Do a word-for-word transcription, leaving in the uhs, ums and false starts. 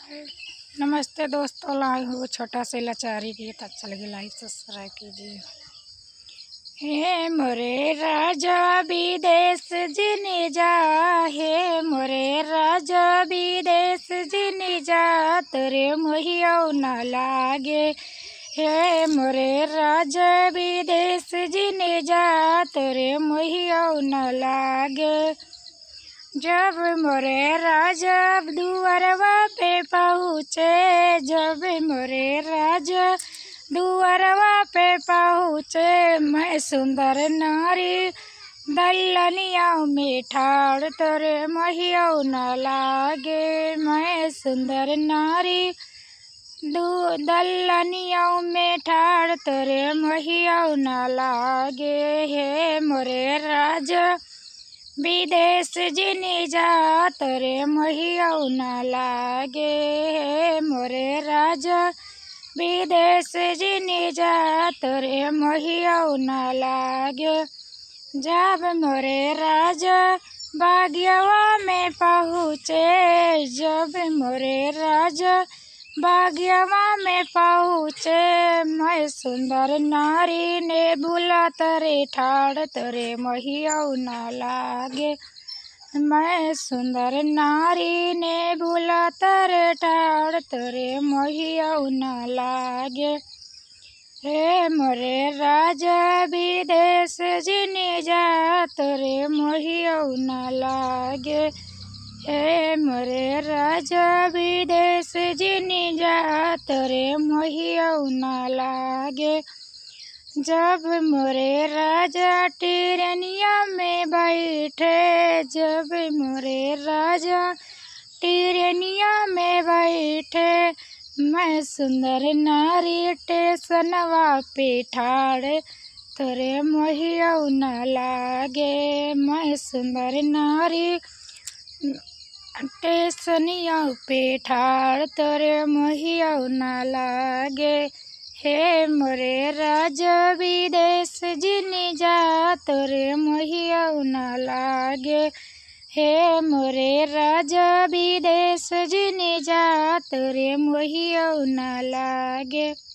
नमस्ते दोस्तों, लाई हूँ छोटा से लाचारी गीत, अच्छा लगे like subscribe कीजिए। हे मोरे राजा विदेश जिनि जा, हे मोरे राजा विदेश जिनि जा, तोरे मोहियो न लागे। हे मोरे राजा विदेश जिनि जा, तोरे मोहियो न लागे। जब मोरे राजा दुअरवा पे पहुँचे, जब मोरे राजा दुअरवा पे पहुँचे, मैं सुंदर नारी दल्लनिया में ठाड़, तोरे मोहियो न लागे। मैं सुंदर नारी दू दल्लनियों में ठाड़, तोरे मोहियो न लागे। हे मोरे राजा विदेश जिनि जा, तोरे मोहियो न लागे। हे मोरे राजा विदेश जिनि जा, तोरे मोहियो न लागे। जब मोरे राजा बागियवा में पहुँचे, जब मोरे राजा बागियवा में पहुँचे, मैं सुंदर नारी नेबुला तरे ठाड़, तोरे मोहियो न लागे। मैं सुंदर नारी नेबुला तरे ठाड़, तोरे मोहियो न लागे। हे मोरे राजा विदेश जिनि जा, तोरे मोहियो न लागे। हे मोरे राजा विदेश जिनि जा, तोरे मोहियो न लागे। जब मोरे राजा टिरनिया में बैठे, जब मोरे राजा टिरनिया में बैठे, मैं सुंदर नारी टेसनवा पे ठाड़, तोरे मोहियो न लागे। मैं सुंदर नारी टेसनिया पे ठाड़, तोरे मोहियो न लागे। हे मोरे राजा विदेश जिनि जा, तोरे मोहियो न लागे। हे मोरे राजा विदेश जिनि जा, तोरे मोहियो न लागे।